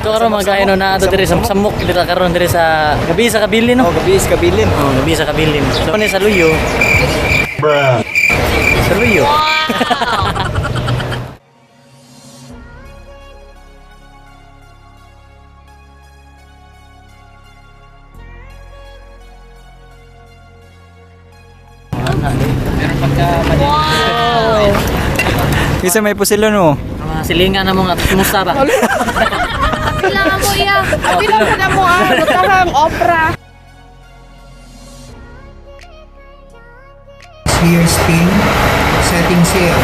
So karon, mga kaino na ato diri sa Samok dito karon diri sa gabi sa Kabilin, no? Oh, gabi sa Kabilin. Oh, gabi sa Kabilin. So ni sa Luyo. Bruh. Sa Luyo. Meron pagka Wow! Kasi may pusilon mo. Mga silingan na mga kumusta ba? Kailangan mo iya. Pila na mo ah. Butahang opera. Here still setting sail.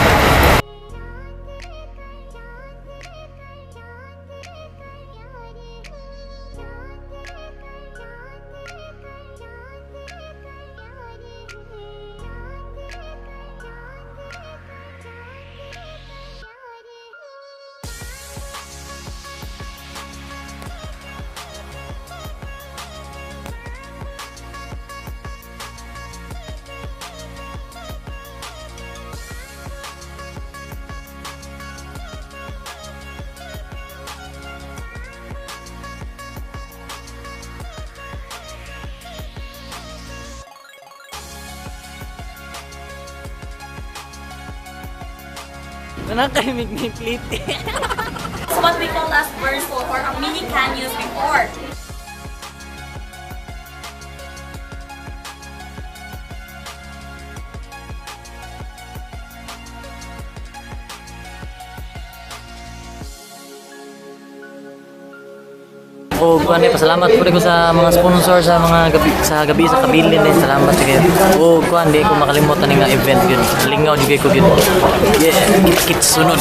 Nakahimig ni plate. It's what we call as verso or a mini canyons before. O kuan eh, pasalamat po ko sa mga sponsor sa gabi sa Kabilin eh. Salamat sa kayo. O kuan, di ko makalimutan nga event yun. Lingaw jud ko yun. Yeah, kit sunod.